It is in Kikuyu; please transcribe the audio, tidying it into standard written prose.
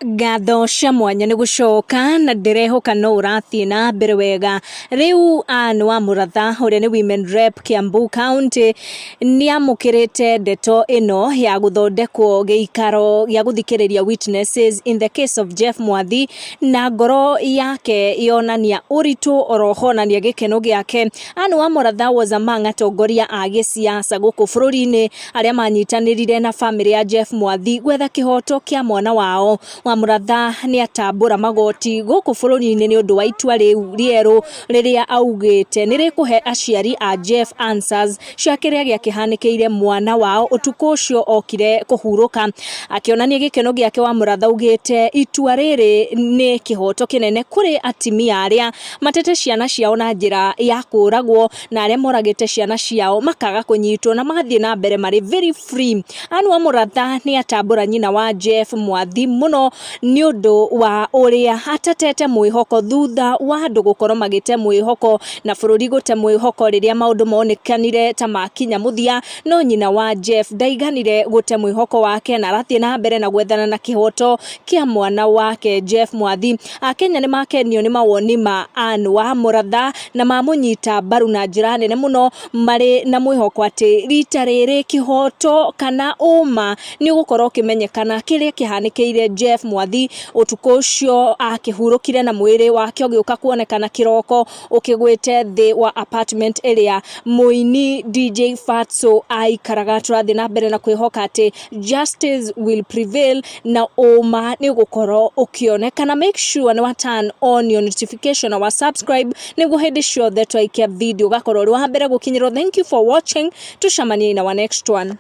Ngatho cia mwanya nĩ gũcoka na ndĩrehoka no ũrathiĩ na mbere wega. Rĩu Ann wa Mũratha ũrĩa nĩ Women Rep Kiambu County nĩamũkĩrĩte ndeto ĩno ya gũthondekwo gĩikaro gĩa gũthikĩrĩria witnesses in the case of Jeff Mwathi na ngoro yake yonania ũritũ oroho onania gĩkeno gĩake. Ann wa Mũratha was among atongoria a gĩsiasa gũkũ bũrũri-inĩ arĩa manyitanĩrire na bamĩrĩ ya Jeff Mwathi gwetha kĩhoto kĩa mwana wao. Wamũratha nĩ atambũra magoti gũkũ bũrũri-inĩ nĩ ũndũ wa itua rĩu rĩerũ rĩrĩa augĩte nĩ rĩkũhe aciari a Jeff answers cia kĩrĩa gĩakĩhanĩkĩire mwana wao ũtukũ ũcio okire kũhurũka. Akĩonania gĩkeno gĩake Wamũratha augĩte itua rĩrĩ nĩ kĩhoto kĩnene kũrĩ atimia arĩa matete ciana ciao na njĩra ya kũragwo na arĩa moragĩte ciana ciao makaga kũnyitwo na magathiĩ na mbere marĩ very free. Anne Wamũratha nĩ atambũra nyina wa Jeff Mwathi mũno nĩ ũndũ wa ũrĩa atatete mwĩhoko thutha wa andũ gũkorwo magĩte mwĩhoko na bũrũri gũte mwĩhoko rĩrĩa maũndũ monekanire ta makinya mũthia, no nyina wa Jeff ndaiganire gũte mwĩhoko wake na arathiĩ na mbere na gwethana na kĩhoto kĩa mwana wake Jeff Mwathi. Akenya nĩ makenio nĩ mawoni ma Anne Wamũratha na mamũnyita mbaru na njĩra nene mũno marĩ na mwĩhoko atĩ rita rĩrĩ kĩhoto kana ũma nĩ ũgũkorwo ũkĩmenyekana kĩrĩa kĩhanĩkĩire Jeff Mwathi ũtukũ ũcio akĩhurũkire na mwĩrĩ wake ũgĩũka kuonekana kĩroko ũkĩgwĩte thĩ wa apartment ĩrĩa mũini DJ Fatso aikaraga. Tũrathiĩ na mbere na kwĩhoka atĩ justice will prevail na ũma nĩ ũgũkorwo ũkĩonekana. Make sure nĩ wa turn on your notification na wa subscribe nĩguo hĩndĩ ciothe twaikia video ũgakorwo ũrĩ wa mbere gũkinyĩrwo. Thank you for watching, tucemanie in our next one.